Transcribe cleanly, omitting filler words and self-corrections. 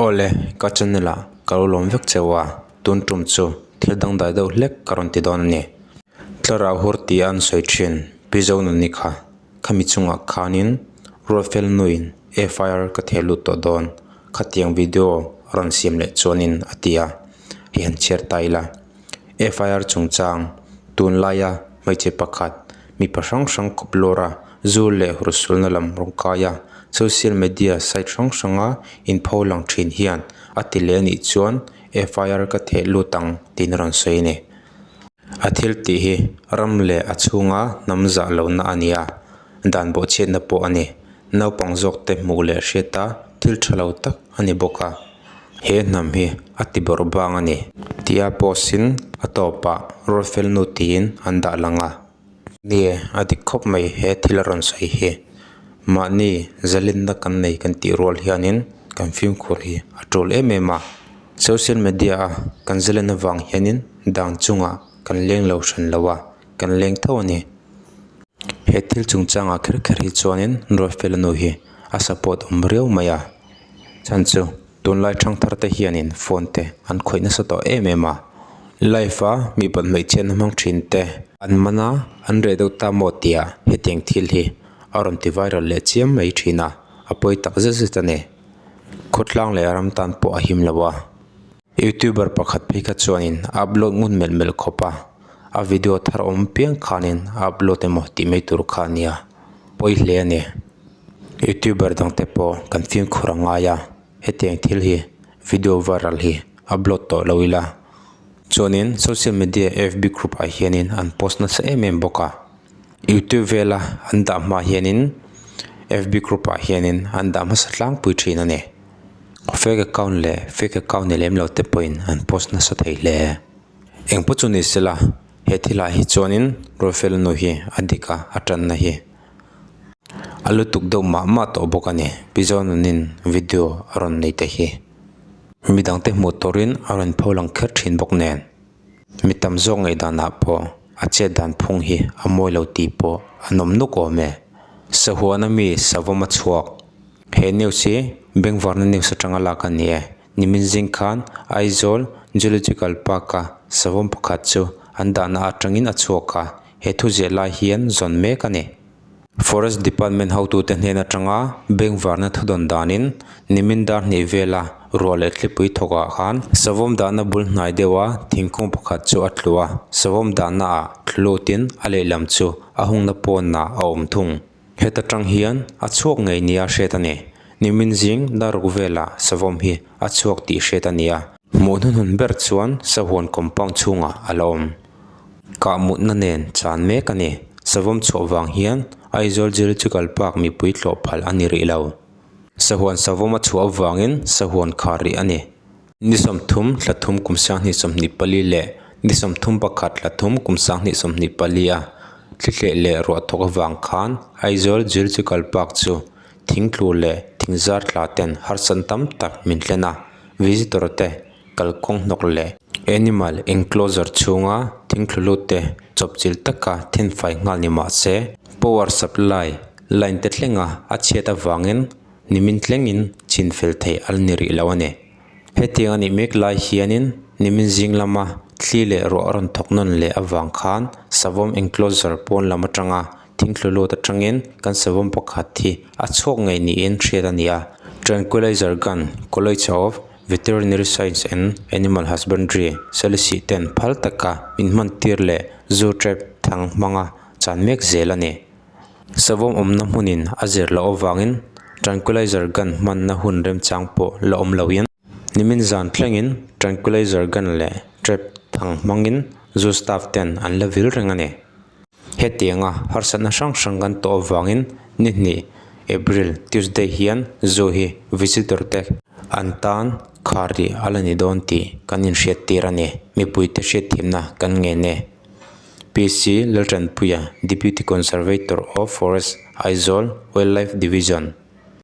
Awle, ka channel ah ka lo lawm vek cheu a, tun tum chu thil dangdai deuh hlek ka rawn ti dawn a ni. Thlarau hur tia an sawi thin Pi Zonuni kha khami chungah khanin Ruatfel nuin FIR ka theh lut tawh dawn, khatiang video a rawn siam leh chuanin a ti a, hei han chhiar ta ila. FIR chungchang tunlaia hmeichhe pakhat mipa hrang hrang kawp lawr a, zu leh hursulna lam rawn kai a, social media site hrang hranga inpho lang thin hian a ti leh anih chuan FIR ka theh lut ang tiin a rawn sawi a ni. A thil tih hi ram leh a chhunga hnam zah lohna a ni a, dan bawhchhiatna pawh a ni. Naupang zawk te hmuh leh hriata thil tha lo tak a ni bawk a, he hnam hi a ti bawrh bang a ni. Tia post in a tawpah Ruatfel nu tiin an dah lang a. Nie, a dik khawp mai he thil a rawn sawi hi. Mahni zalenna kan nei kan tih rual hianin kan fimkhur hi a tul em em a. Social media a kan zalen avang hianin dan chungah kan leng lo hran lo a, kan leng tho a ni. He thil chungchangah kher kher hi chuanin Ruatfela nu hi a support awm riau mai a, chhan chu tunlai thangthar te hianin phone te an khawih nasa tawh em em a, live a mipat hmeichhiatna hmang thin te an man a, an reh deuh ta maw tia hetiang thil hi a rawn ti viral leh chiam mai thin a, a pawi tak zet zet a ni. Khawtlang leh ram tan pawh a him lo a, youtuber pakhat phei kha chuanin a upload ngun melh melh khawp a, a video thar awm piang khanin a upload emaw tih mai tur kha a nia, pawi hle a ni. Youtuber dang te pawh kan fimkhur a ngai a, hetiang thil hi video viral hi upload tawh lo ila. Chuanin social media fb group ah hianin an post nasa em em bawk a. Youtube vela an dah hma hianin fb group ah hianin an dah hmasa tlangpui thin a ni. Fake account leh fake account ni lem lo te pawhin an post nasa thei hle. Engpawh chu ni sela he thilah hi chuanin Ruatfela nu hi a dik a a tanna hi a lutuk deuh mah mah tawh bawk a ni. Pi Zawnanin video a rawn nei te hi midangte hmuh turin a rawn pho lang kher thin bawk nen. Mi tam zawk ngaihdanah pawh a chet dan phung hi a mawi lo tih pawh a nawm nuk awm e. Sahuana mi savawm a chhuak. He news hi Bengvarna news atanga lak a ni e. Nimin zing khan Aizawl Zoological Park-a savawm pakhat chu an dahna atangin a chhuak a, he thu ziah lai hian zawn mek a ni. Forest Department hotute hnen atanga bengvarna thudawn danin nimin dar hnih vela ruah leh thlipui thawkah khan savawm dahna bul hnai deuha thingkung pakhat chu a tlu a, savawm dahna ah thlu lutin a lehlam chu a hungna pawnah a awm thung. Heta tang hian a chhuak ngei nia hriat a ni. Nimin zing daruk velah savawm hi a chhuak tih hriat a ni a. Hmuh hnuhnun ber chuan sahuan compound chhungah a la awm. Kah mutna nen chan mek a ni. Savawm chhuah vang hian Aizawl Zoological Park mipui tlawh phal a ni rih lo. Sahuan savawm a chhuah avangin sahuan khar rih a ni. Ni 30 thla thum kum 2024 leh ni 31 thla thum kum 2024 a thlithleh leh ruah thawk avang khan Aizawl Zoological Park chu thingtlu leh thingzar tla ten harsatna tam tak min thlen a, visitor te kalkawng hnawk leh animal enclosure chhunga thingthlu lut te chawpchilh taka thenfai nghal ni mah se power supply line te thlenga a chhiat avangin nimin thlengin chhin fel theih a la ni rih lo a ni. Hetiang a nih mek lai hianin nimin zing lama thli leh ruah a rawn thawk nawn leh avang khan savawm enclosure pawn lam atanga thingthlu lut atangin kan savawm pakhat hi a chhuak ngei niin hriat a ni a. Tranquilizer gun, College of Veterinary Science and Animal Husbandry, Selesih ten phal taka min hman tir leh zu trap thang hmanga chan mek zel a ni. Savawm awmna hmunin a zir loh avangin tranquilizer gun hmanna hun remchang pawh la awm loin nimin zan thlengin tranquilizer gun leh trap thang hmangin zoo staff ten an la vil reng a ni. Hetianga harsatna hrang hrang kan tawh avangin ni hnih April Tuesday hian zoo hi visitor te an tan khar rih a la ni dawn tih kan inhriattir a ni. Mipuite hriatthiamna kan ngen e. PC Laltanpuia, Deputy Conservator of Forest, Aizawl, Wildlife Division.